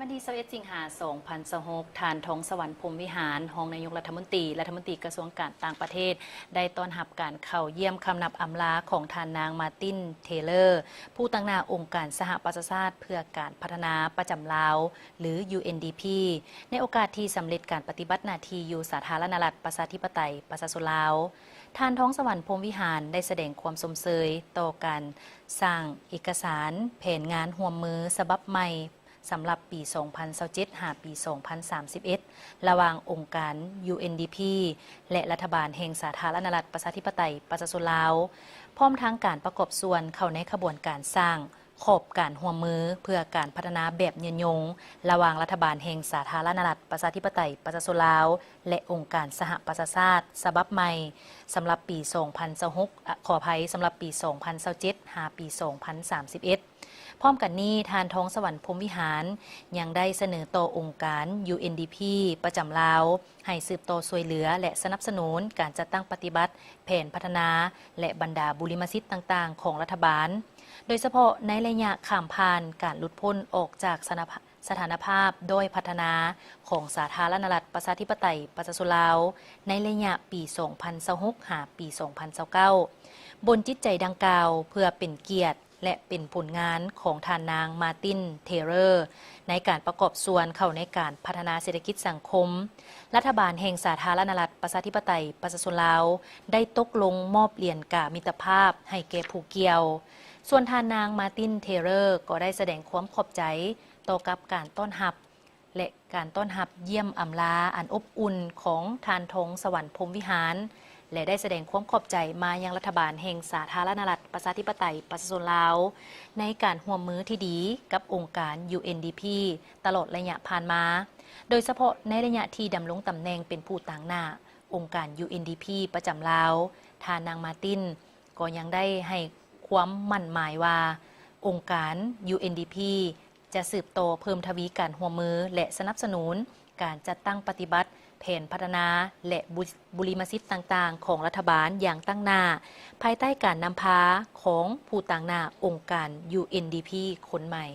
ວັນທີຊາວເອັດ ສິງຫາ ສອງພັນຊາວຫົກ ທ່ານ ທອງສະຫວັນ ພົມວິຫານ ຮອງນາຍົກລັດຖະມົນຕີ ລັດຖະມົນຕີກະຊວງການຕ່າງປະເທດ ໄດ້ຕ້ອນຮັບການເຂົ້າຢ້ຽມຄຳນັບອຳລາຂອງທ່ານນາງ ມາຕິນ ເທເລີ ຜູ້ຕາງໜ້າອົງການສະຫະປະຊາຊາດເພື່ອການພັດທະນາປະຈຳລາວ ຫຼື UNDP ໃນໂອກາດທີ່ສຳເລັດການປະຕິບັດໜ້າທີ່ຢູ່ສາທາລະນະລັດ ປະຊາທິປະໄຕ ປະຊາຊົນລາວ. ທ່ານ ທອງສະຫວັນ ພົມວິຫານ ໄດ້ສະແດງຄວາມຊົມເຊີຍຕໍ່ການສ້າງເອກະສານແຜນງານຮ່ວມມືສະບັບໃໝ່ ສຳລັບປີສອງພັນຊາວເຈັດ ຫາປີສອງພັນສາມສິບເອັດ ລະຫວ່າງອົງການ UNDP ແລະ ລັດຖະບານແຫ່ງສາທາລະນະລັດ ປະຊາທິປະໄຕ ປະຊາຊົນລາວ, ພ້ອມທັງການປະກອບສ່ວນເຂົ້າໃນຂະບວນການສ້າງຂອບການຮ່ວມມືເພື່ອການພັດທະນາແບບຍືນຍົງ ລະຫວ່າງລັດຖະບານແຫ່ງສາທາລະນະລັດ ປະຊາທິປະໄຕ ປະຊາຊົນລາວ ແລະ ອົງການສະຫະປະຊາຊາດ ສະບັບໃໝ່ ສຳລັບປີສອງພັນຊາວຫົກ ອະ ຂໍອະໄພ ສຳລັບປີສອງພັນຊາວເຈັດ ຫາປີສອງພັນສາມສິບເອັດ. ພ້ອມກັນນີ້, ທ່ານ ທອງສະຫວັນ ພົມວິຫານ ຍັງໄດ້ສະເໜີຕໍ່ອົງການ UNDP ປະຈຳລາວ ໃຫ້ສືບຕໍ່ຊ່ວຍເຫຼືອ ແລະ ສະໜັບສະໜູນການຈັດຕັ້ງປະຕິບັດແຜນພັດທະນາ ແລະ ບັນດາບຸລິມະສິດຕ່າງໆຂອງລັດຖະບານ, ໂດຍສະເພາະໃນໄລຍະຂ້າມຜ່ານການຫຼຸດພົ້ນອອກຈາກສະຖານະພາບ ສະຖານະພາບດ້ອຍພັດທະນາຂອງສາທາລະນະລັດ ປະຊາທິປະໄຕ ປະຊາຊົນລາວ ໃນໄລຍະປີສອງພັນຊາວຫົກ ຫາປີສອງພັນຊາວເກົ້າ ບົນຈິດໃຈດັ່ງກ່າວ ເພື່ອເປັນກຽດ ແລະ ເປັນຜົນງານຂອງທ່ານນາງ ມາຕິນ ເທເລີ ໃນການປະກອບສ່ວນເຂົ້າໃນການພັດທະນາເສດຖະກິດສັງຄົມ, ລັດຖະບານແຫ່ງສາທາລະນະລັດ ປະຊາທິປະໄຕ ປະຊາຊົນລາວ ໄດ້ຕົກລົງມອບຫຼຽນກາມິດຕະພາບໃຫ້ແກ່ຜູ້ກ່ຽວ. ສ່ວນທ່ານນາງ ມາຕິນ ເທເລີ ກໍໄດ້ສະແດງຄວາມຂອບໃຈຕໍ່ກັບການຕ້ອນຮັບ ແລະ ການຕ້ອນຮັບຢ້ຽມອຳລາອັນອົບອຸ່ນຂອງທ່ານ ທອງສະຫວັນ ພົມວິຫານ ແລະ ໄດ້ສະແດງຄວາມຂອບໃຈມາຍັງລັດຖະບານແຫ່ງສາທາລະນະລັດ ປະຊາທິປະໄຕ ປະຊາຊົນລາວ ໃນການຮ່ວມມືທີ່ດີກັບອົງການ UNDP ຕະຫຼອດໄລຍະຜ່ານມາ, ໂດຍສະເພາະໃນໄລຍະທີ່ດຳລົງຕຳແໜ່ງເປັນຜູ້ຕາງໜ້າອົງການ UNDP ປະຈຳລາວ, ທ່ານນາງ ມາຕິນ ກໍຍັງໄດ້ໃຫ້ຄວາມໝັ້ນໝາຍວ່າ ອົງການ UNDP ຈະສືບຕໍ່ເພີ່ມທະວີການຮ່ວມມື ແລະ ສະໜັບສະໜູນການຈັດຕັ້ງປະຕິບັດແຜນພັດທະນາ ແລະ ບຸ ບຸລິມະສິດຕ່າງໆຂອງລັດຖະບານຢ່າງຕັ້ງໜ້າ, ພາຍໃຕ້ການນຳພາຂອງຜູ້ຕາງໜ້າອົງການ UNDP ຄົນໃໝ່.